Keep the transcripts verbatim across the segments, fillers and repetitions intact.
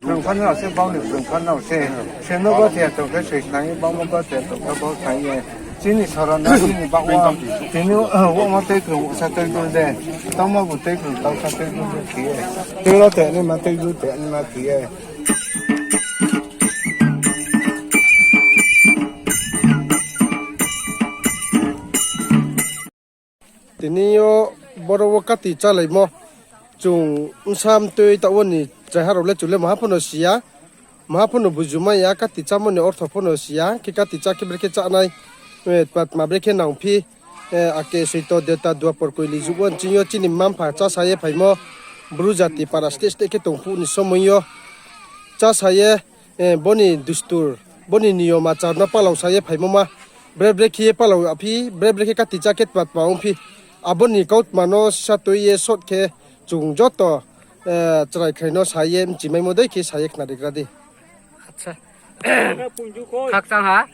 Phrung pha nrao se, bau ni phrung pha nrao se. Se no bo thia tong khe se snang ye, bau no bo thia tong khe bau snang ye. Chini sorana, chini bau wo, tini, eh, wo ma tei krung sa tei dun de. Tau ma bu tei krung tau sa tei dun de khe ye. Tei ro te ni ma tei dun te ni ma khe ye. Tini yo boro wo kati chálaimo. Chung bsa mtui taoh wo ni chraiha rao le chung le maha pho no si ya. Maha pho no buju mai ya, kati chámo ni ortho pho no si ya. Khe kati chá khe brekhe chánai, eh, tma tma brekhe nangphi, eh, ake soito deta duapor koili juh wo nching yo chini mma-mpha chása ye phaimo, Bru jati para state state khe tong phuh ni somoi yo chása ye, eh, bo ni dustur, bo ni niyom achar no palao sa ye phaimo ma. Bre bre khe ye palao ya phi, bre bre khe kati chá khe tma tma ong phi. Abo ni kautma no sisa tui ye short khe chung joto, eh, chrai khrai no sa ye mchimaimo dei khe sa ye khnari gra di. Khakchang ha,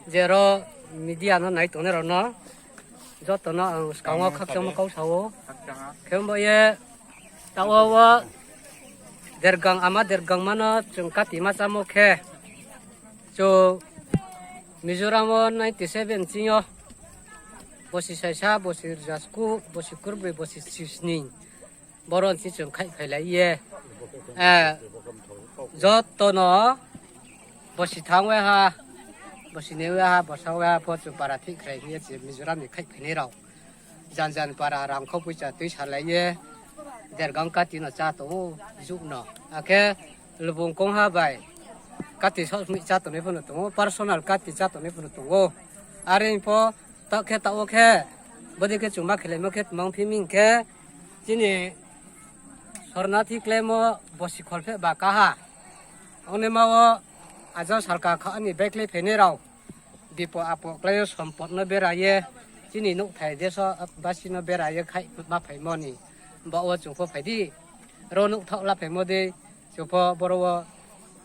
je ro media no nai tongnai rao no joto no ang skang wo khakchangmo kau sa ou. Khe bo ye taoh wo dergang ama dergang ma no chung kati ma chámo khe, chung Mizoram wo ninety seven ching yo bosi saisa, bosi rza sku, bosi kurbroi, bosi sisning, boro nching chung khaihphailai ye, eh, joto no bosi thanng waiha, bosi nai waiha, bosa waiha pho chung para thihkhrai hing ye chung Mizoram ni khaihphainai rao. Jan jan para rangkhou poicha tuisalai ye dergang kati no chá tong ou, juh no. Akhe lubung kongha bai kati saohsmih chá tongnai pho no tong ou, personal kati chá tongnai pho no tong ou. Are pho taoh khe taoh wo khe, bodei khe chung ma khelaimo khe tma ong phi mi hing khe, chini sornathi kláimo bosi kholpheh ba kaha. Ongnaima wo ajang salka kha ni baikhlai phainai rao bipo apo klái yo sompot no bera ye, chini nouhthai deso basi no bera ye khaih ma phaimo ni baoh wo chung pho phai di. Ro nouhthaoh la phaimo dei, chung pho boro wo,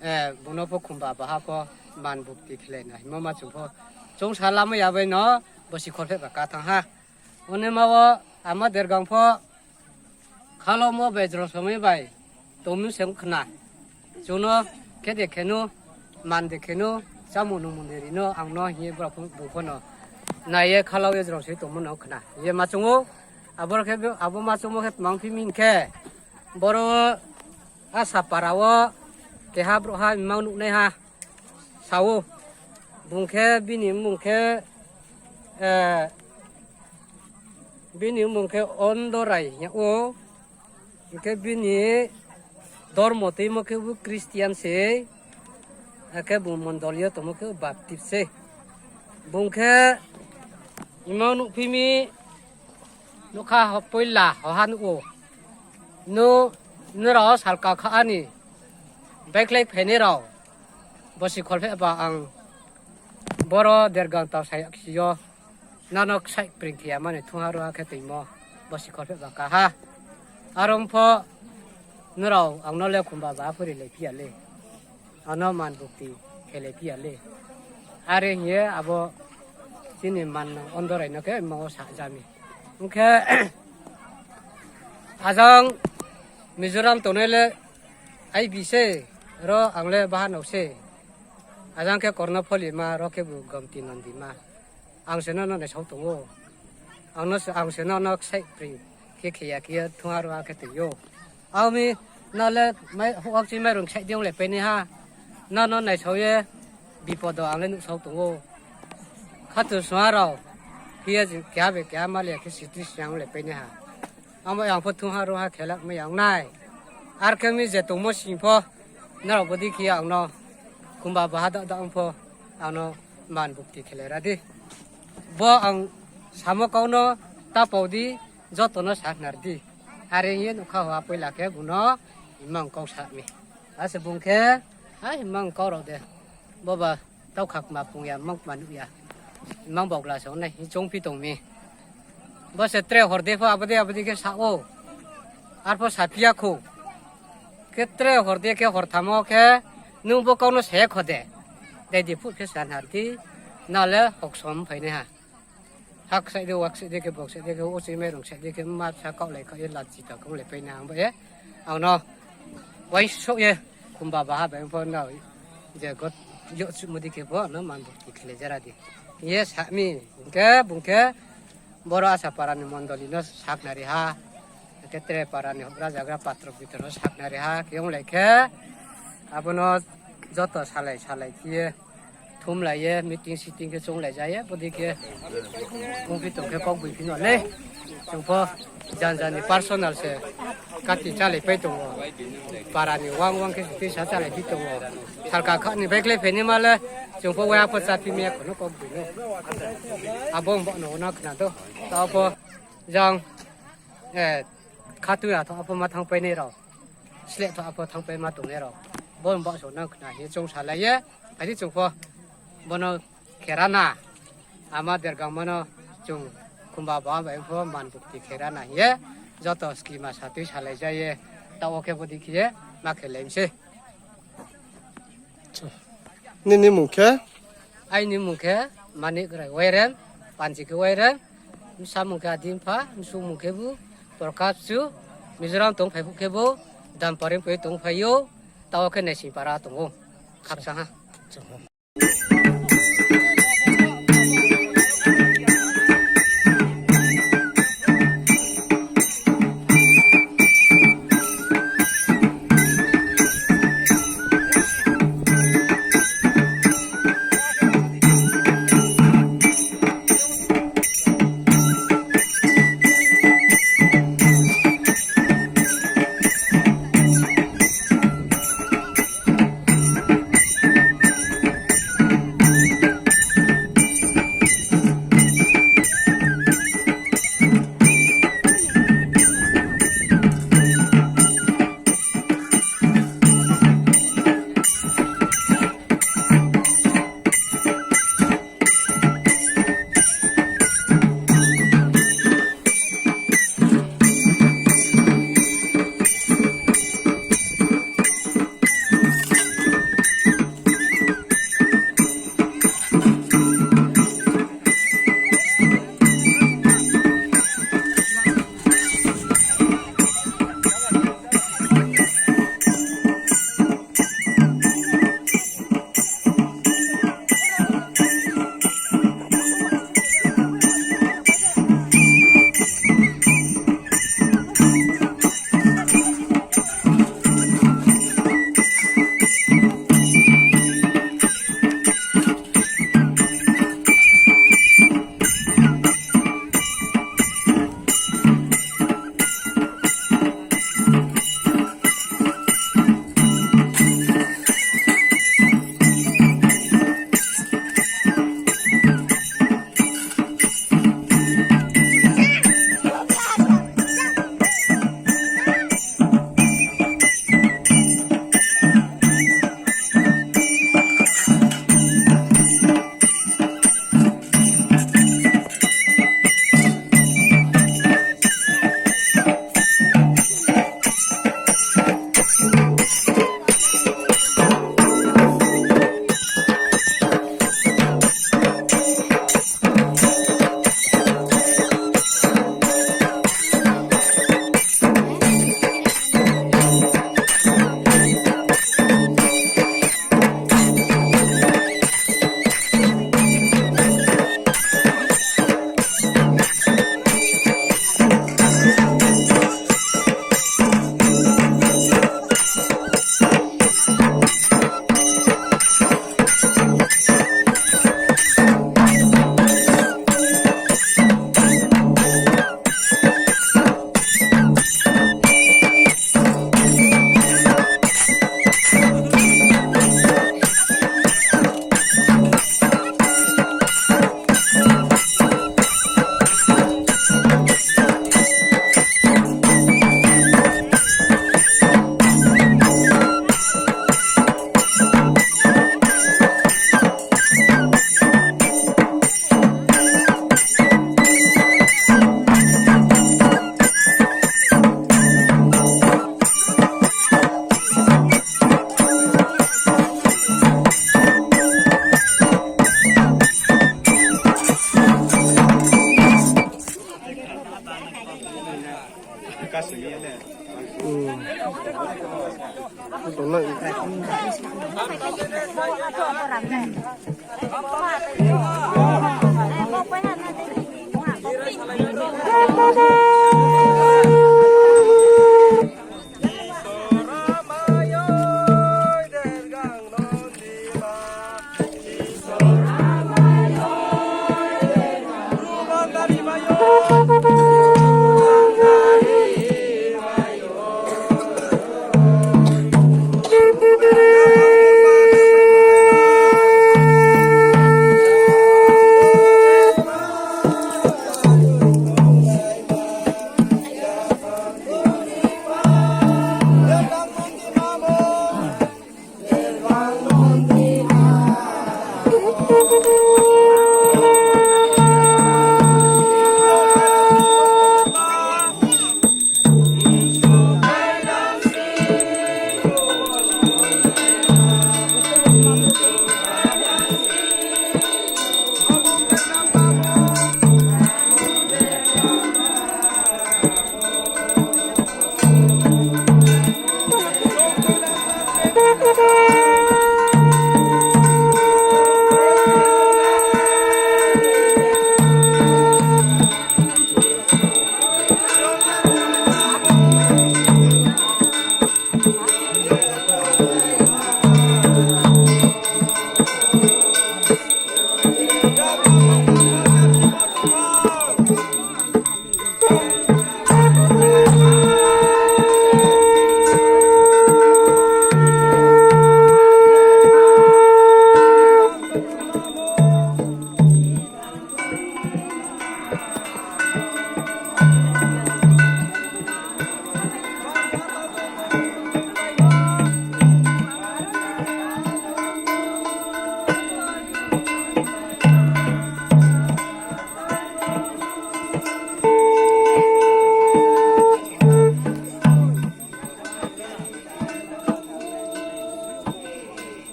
eh, bung no pho khumba baha pho man bukti khelai na hingmo ma chung pho chungsa lamai ya bai no bosi kholpheh ba ka thanng ha. Ongnaima wo ama dergang pho khalaumo bai jrosomai bai tongmi se ong khna. Chung no khe de khe nu, man de khe nu, chámung nungmung de ri nu, ang no hing ye bung pho no nai ye khalau ye jrosoi tongmo no khna hing ye ma chung ou. Abo khe, abo ma chungmo khe tma ong phi mi hing khe, boro Asapara wo keha brouhha imang nuhnaiha sa ou. Bung khe bini mmung khe, eh, bini mmung khe Ondorai hing yag ou. Hing khe bini dormo tuimo khe bo Christian sei. Akhe bung mondol yo tongmo khe Baptist sei. Bung khe imang nuhphi mi, nougkha ho poila hoha nuh ou. Nrao salka kha ni baikhlai phainai rao, bosi kholpheh ba ang boro dergang tau sa ya khe si yo, nono ksaih pring khe ya mani thungha ruha khe toimo, bosi kholpheh ba kaha. Are ong pho nrao ang no le khumba ba pho rilai phi ya le, ang no man bukti khelai phi ya le. Are hing ye abo chini man no Ondorai no khe ma wo sa ja mi. Ong khe ajang Mizoram tongnai le I B se, ro ang le bahanao se. Ajang khe Kornopholi ma, ro khe bu Gomti Nondi ma. Ang se nono naisao tong ou. Ang no se, ang se nono ksaih pring khe khe ya khe ye thungha ruha khe tong ou. Abo mi no le mai, houhakching mairung ksaih di onglai painaiha. Nono naisao ye bipodo ang le nuhsao tong ou. Khatung sungha rao khe ye keha bai keha mali ya khe sitri siang onglai painaiha. Abo yang pho thungha ruha khelak mai ya ong nai. Ar khe mi je tongmo sing pho, nrao bodei khe ye ang no khumba baha da da ong pho, ang no man bukti khelai ra di. Bo ang samo kau no ta pau di, joto no sa khnar di. Are hing ye nougkha hoha poila khe bung no imang kau sa mi. Ase bung khe, a imang kau rao de. Boba tau khakma pung ya, mang kma nuh ya. Imang baohla se ong nai, hing choungphi tong mi. Bo se tre hor de pho abo dei abo dei khe sa ou. Arpho saphi ya khou. Khe tre hor de khe hortham wo khe nung bo kau no se kho de. Dei di phuh khe sa khnar di. Na le hoksom phainaiha. Hak sai de, wak sai de khe, bok sai de khe, o chimai rung sai de khe, mma bsa kaohlai khaoh ye lachi ta khe onglai painaiha ang bo ye. Ang no uaingsouh ye Khumba baha bai pho no je got yo chumo di khe bo no man bukti khelai jara di. Ye sa mi, hing khe bung khe boro Asapara ni mondoli no sakhnari ha, khe tre para ni houhgra jagra patro pitro no sakhnari ha, khe onglai khe abo no joto salai salai khe ye thumlai ye meeting sitting khe chounglai ja ye, bodei khe ongphi tong khe kok boi phi no le. Chung pho janja ni personal se kati chálai pai tong ou. Para ni wang wang khe se tuisa chálai phi tong ou. Salka kha ni baikhlai phainaima le chung pho waiha pho cháphi mi ya kho no kok boi no. Abo ong bo no khna do. Taoh pho jang, eh, khatui ya tho apho ma thanngpainai rao, sleh tho apho thanngpaima tongnai rao, bo ong bo so nang khna hing ye chung salai ye, phai di chung pho bo no kherana, ama dergang ma no chung Khumba baha bai pho man bukti kherana hing ye, joto skima sa tui salai ja ye, taoh wo khe bodei khe ye ma khelai mi sei. Nini mung khe? Aini mung khe Manik Rai Wairem, panji khe Wairem, bsa mung khe Adimpha, bsung mung khe bu Prokashchu, Mizoram tong phai phuh khe bo Dampari poi tong phai ou, taoh khe Naisingpara tong ou. Khakchang ha.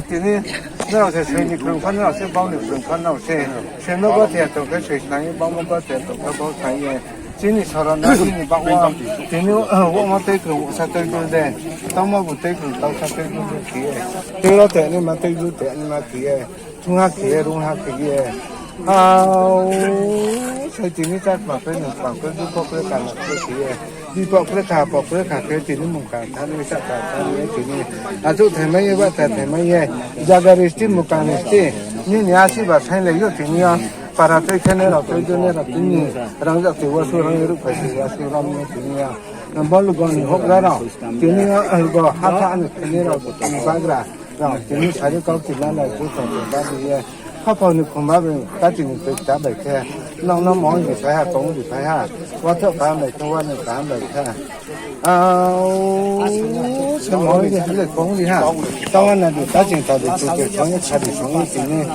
Tini nrao se soi ni krung pha, nrao se bau ni krung pha, nrao se soi no bo thai tong khe soi snai, bau no bo thai tong khe bau snai ye. Chini soro no chini bau wo, tini, wama tei krung sa tei dul de, tangma bu tei krung tau sa tei dul de khe ye. Tei ro te ni ma tei dul te ni ma khe ye. Thungha khe ye, rungha khe ye. Au, sai tini chakma khe nung pang khe dukho khe kana khe khe ye. Bipok khe kha, pok khe kha khe tini mung kang thani, sa kang thani ye tini. Achouh thaimai ye, bahcha thaimai ye. Jaga risti, mukang risti. Nini asi ba sainglai yo tini yo. Para tei khe nai rao, tei dei nai rao tini. Rang jak tei wasu rang ye ruhphai se wasu ram ye tini yo. Bo lugo ni houhgra rao. Tini yo, lugo hatha ni tini rao, tini bagra. Rao tini sari kau tini nai phu tong tong ba ye. Khaphang ni khumba bai, kati ni tui ta bai khe. Nang no mong ri phai ha, tong ri phai ha. Wathoh kaham bai khe, wa ni kaham bai khe. Au, se mong ri ha le tong ri ha. Tawa na di ta ching ta di tu te song ye, sa di song ye tini.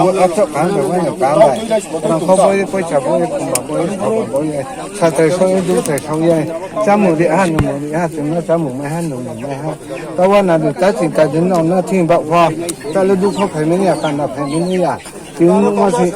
Wathoh kaham bai, wa ni kaham bai. Rang kho bo ye, poicha bo ye, khumba bo ye, khaba bo ye. Sa tai song ye, du tai song ye. Chámung ri ha, nungmung ri ha, tini chámung mai ha, nungmung mai ha. Tawa na di ta ching ta di nang no thing ba pho. Ta le dukho phai mai ya, kana phai mai ya. Tini nuhmo sing,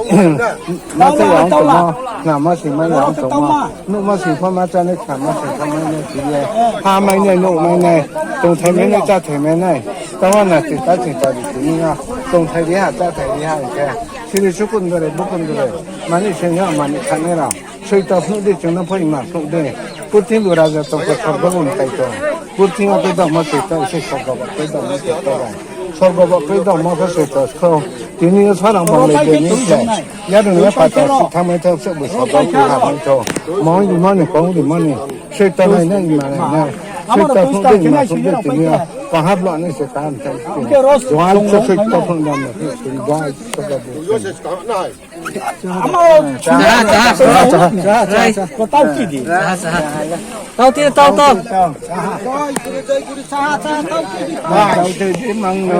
ma cha ya ong tongmo, khnamo sing mai ya ong tongmo. Nuhmo sing pho ma chánai, khnamo sing pho mai nai, tini ha mai nai, nouh mai nai, tongthai mai nai, cháthai mai nai. Tamo na ching ta ching ta ri tini yo. Tongthai ri ha, cháthai ri ha hing khe. Siri sukun dore, bukun dore. Mani seng yo, mani khanai rao. Soito phnuh di chung no pho ima phnuh di. Purthimbi raja tong khe sorgo bo mtai tong. Purthimbi khe dongmo soito se sorgo bo khe dongmo soito bai. Sorgo bo khe dongmo khe soito kho. Tini yo sarang bang lai de ni khe. Yarung ya pata si thanngmai thou se bo sorgo khe hamai thou. Mong di mani, kong di mani. Soito nai nai ima nai nai. Soito phnuh di ima phnuh di tini yo. Kaham lo nai se kaham thai. Jual se soito phnuh di ima phnuh di. Jual se soito phnuh di. Ama, chaha, chaha, chaha, chaha, chaha. Tau ti di. Chaha, chaha. Tau ti, tau, tau. Tau ti di, mang no.